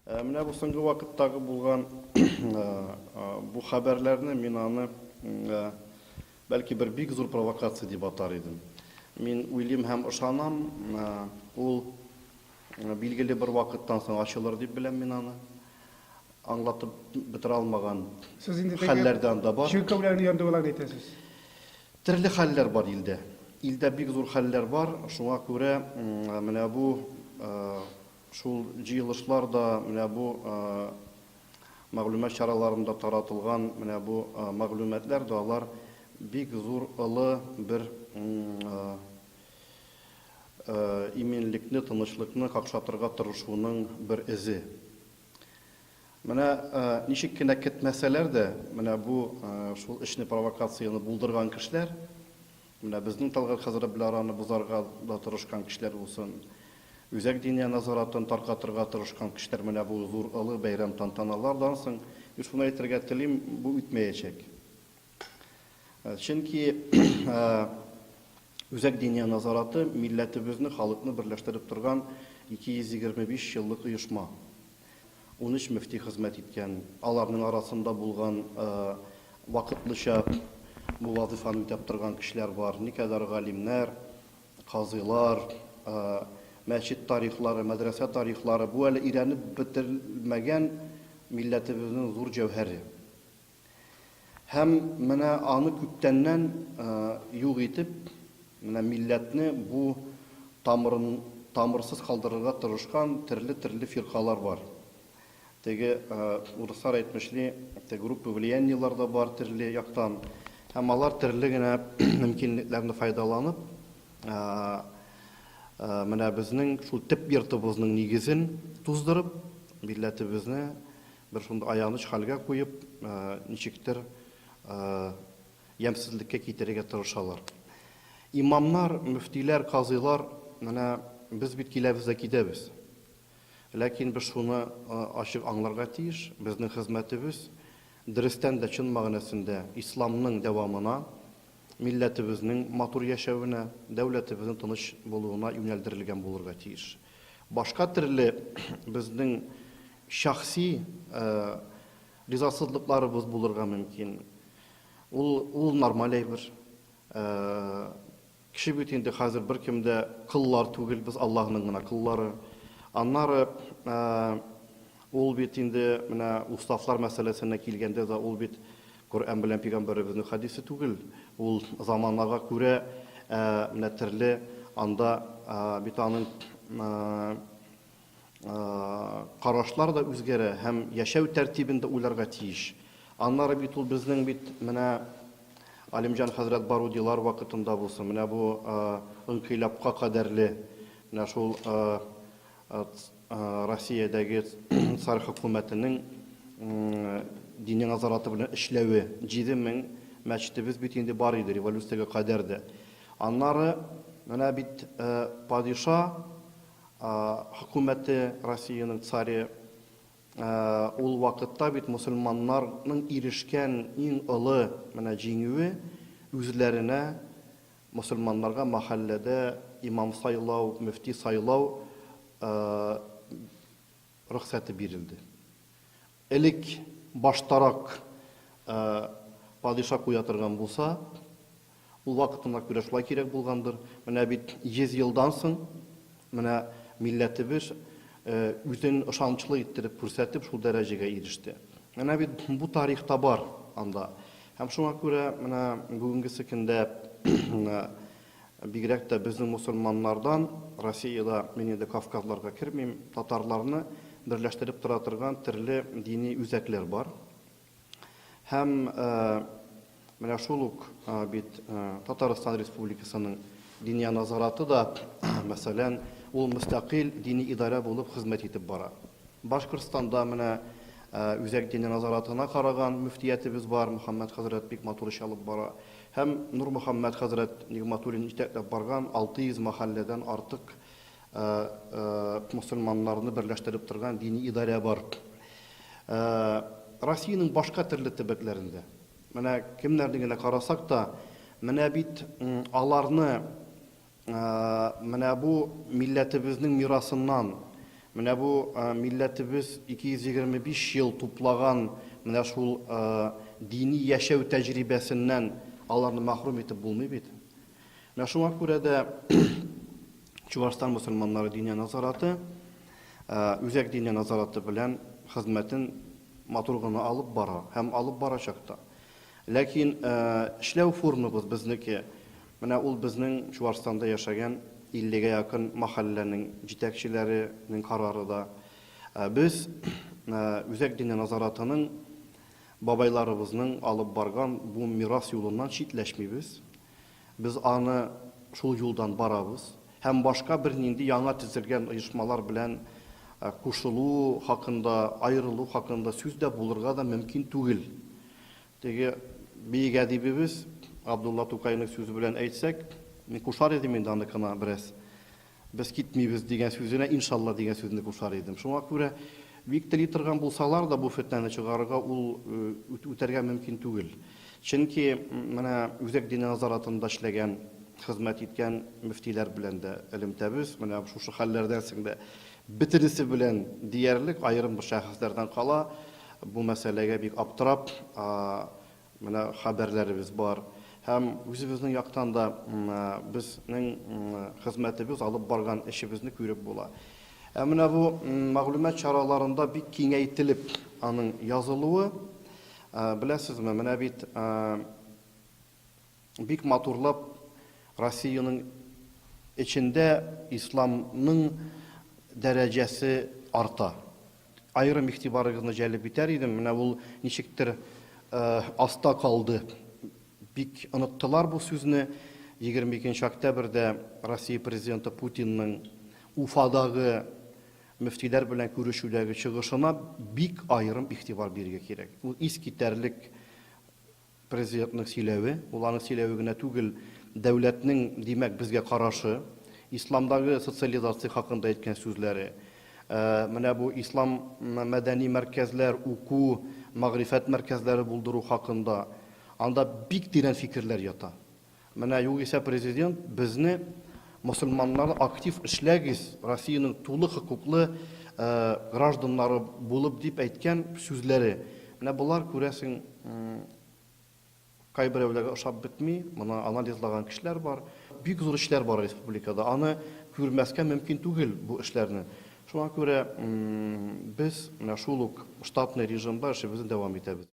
Менә бу соңгы вакыттагы булган бу хәбәрләрне мин аны бәлки бер бик зур провокация дип атар идем. Мин уйлыйм һәм ышанам, ул билгеле бер вакыттан соң ачылыр дип беләм мин аны. Аңлатып бетерә алмаган Сез инде теге хәлләр дә анда бар. чиркәүләрне яндыруларны әйтәсез. Төрле хәлләр бар илдә. Илдә бик зур хәлләр бар, шуңа күрә менә бу шул җыелышлар да, менә бу мәгълүмат чараларында таратылган менә бу мәгълүматлар да алар бик зур олы бер иминлекне, тынычлыкны какшатырга тырышуның бер эзе. Менә ничек кенә кетмәсәләр дә, менә бу шул эшне провокацияне булдырган кешеләр, менә безнең Тәлгать хәзрәт белән араны бозарга да тырышкан кешеләр булсын, Үзәк Диния нәзаратын таркатырга тырышкан кешеләр менә бу зур олы бәйрәм тантаналардан соң, мин шуны әйтергә телим, бу үтмәячәк. Чөнки Үзәк Диния нәзараты милләтебезне, халыкны берләштереп торган 225 еллык оешма. 13 мөфти хезмәт иткән, аларның арасында булган вакытлыча бу вазыйфаны үтәп торган кешеләр бар, никадәр галимнәр, казыйлар, мәчет тарихлары, мәдрәсә тарихлары, бу әле өйрәнеп бетерелмәгән милләтебезнең зур җәүһәре. Һәм менә аны күптәннән юк итеп, менә милләтне бу тамырын тамырсыз калдырырга тырышкан терле-терле фиркалар бар. Теге урыслар әйтмешли, те группа влияниелар да бар терле яктан. Һәм алар терле генә мөмкинлекләрне файдаланып, менә безнең шул төп йортыбызның нигезен туздырып, милләтебезне Бер шундый аяныч хәлгә куеп, ничектер ямьсезлеккә китерергә тырышалар. Имамнар, мөфтиләр, казыйлар, менә без бит киләбез дә китәбез. Ләкин без шуны ачык аңларга тиеш, безнең хезмәтебез дөрестән дә чын мәгънәсендә исламның дәвамына, милләтебезнең матур яшәвенә, дәүләтебезнең тыныч булуына юнәлдерелгән булырга тиеш. Башка төрле безнең шәхси ризасызлыкларыбыз булырга мөмкин. Ул, ул нормаль әйбер. Кеше бит инде хәзер беркем дә коллар түгел, без Аллаһның гына коллары. Аннары ул бит инде менә уставлар мәсьәләсенә килгәндә дә ул бит Коръән белән пәйгамбәребезнең хәдисе түгел. Ул заманага күрә менә төрле анда бит аның карашлар да үзгәрә һәм яшәү тәртибен дә уйларга тиеш. Аннары бит ул безнең бит менә Алимҗан хәзрәт Барудилар вакытында булсын, менә бу инкыйлабка кадәрле менә шул Россиядәге царь хөкүмәтенең дини назараты белән эшләве, 7000 мәчетебез бит инде бар иде революциягә кадәр дә. Аннары менә бит падиша Хөкүмәте, Россиянең царе, ул вакытта бит мөселманнарның ирешкән иң олы менә җиңүе, үзләренә, мөселманнарга мәхәлләдә имам сайлау, мөфти сайлау рөхсәте бирелде. Элек баштарак падиша куя торган булса, ул вакытына күрә шулай кирәк булгандыр. Менә бит 100 елдан соң менә милләтебез үзен ышанычлы иттереп күрсәтеп шул дәрәҗәгә иреште. Менә бит бу тарихта бар анда. Һәм шуңа күрә менә бүгенгесе көндә Бигрәк тә безнең мосылманнардан, Россиядә, мин инде Кавказларга кермим, татарларны берләштереп тора торган төрле дини үзәкләр бар. Һәм менә шул ук бит Татарстан Республикасының Диния назараты да, мәсәлән, ул мөстәкыйль дини идарә булып хезмәт итеп бара. Башкортстанда менә Үзәк Диния назаратына караган мөфтиятебез бар, Мөхәммәд хәзрәт бик матур эш алып бара. Һәм Нурмөхәммәт хәзрәт Нигъмәтуллин җитәкләп барган 600 мәхәлләдән артык мөселманнарны берләштереп торган дини идарә бар. Россиянең башка төрле төбәкләрендә. Менә кемнәрне генә карасак та, менә бит аларны менә бу милләтебезнең мирасыннан, Менә бу милләтебез 225 ел туплаган менә шул дини яшәү тәҗрибәсеннән аларны мәхрүм итеп булмый бит. Менә шуңа күрә дә Чувашстан мөселманнары Диния назараты Үзәк Диния назараты белән хезмәтен матур гына алып бара һәм алып барачак та. Ләкин эшләү формабыз безнеке, менә ул безнең Чуашстанда яшәгән иллегә якын мәхәлләнең җитәкчеләренең карары да. Без Үзәк Диния назаратының бабайларыбызның алып барган бу мирас юлыннан читләшмибез. Без аны шул юлдан барабыз һәм башка бернинди яңа төзелгән оешмалар белән кушылу хакында, аерылу хакында сүз дә булырга да мөмкин түгел. Теге бөек әдибебез Габдулла Тукайның сүзе белән әйтсәк, мин кушар идем инде аныкына бераз. Без китмибез дигән сүзенә иншалла дигән сүзне кушар идем. Шуңа күрә бик тели торган булсалар да бу фетнәне чыгарырга ул үтәргә мөмкин түгел. Чөнки менә Үзәк Диния назаратында эшләгән, хезмәт иткән мөфтиләр белән дә элемтәбез. Менә шушы хәлләрдән соң да бөтенесе белән диярлек, аерым бер шәхесләрдән кала, бу мәсьәләгә бик аптырап, Менә хәбәрләребез бар. Һәм үзебезнең яктан да безнең хезмәтебез, алып барган эшебезне күреп була. Ә менә бу мәгълүмат чараларында бик киңәйтелеп аның язылуы, беләсезме, менә бит бик матурлап Россиянең эчендә исламның дәрәҗәсе арта. Аерым игътибарыгызны җәлеп итәр идем, менә ул ничектер аста калды. Бик оныттылар бу сүзне. 22 нче октябрьдә Россия Президенты Путинның Уфадагы мөфтиләр белән күрешүдәге чыгышына бик аерым игътибар бирергә кирәк. Ул искитәрлек Президентның сөйләве, ул аның сөйләве генә түгел, дәүләтнең, димәк, безгә карашы, исламдагы социализация хакында әйткән сүзләре, менә бу ислам мәдәни мәркәзләр, уку, мәгърифәт мәркәзләре булдыру хакында, анда бик тирән фикерләр ята. Менә югыйсә президент безне, мосылманнарны актив эшләгез, Россиянең тулы хокуклы гражданнары булып дип әйткән сүзләре. Менә болар, күрәсең, кайберәүләргә ошап бетми, моны анализлаган кешеләр бар. Бик зур эшләр бар республикада, аны күрмәскә мөмкин түгел бу эшләрне. Шуңа күрә без менә шул ук штатный режимда эшебезне дәвам итәбез.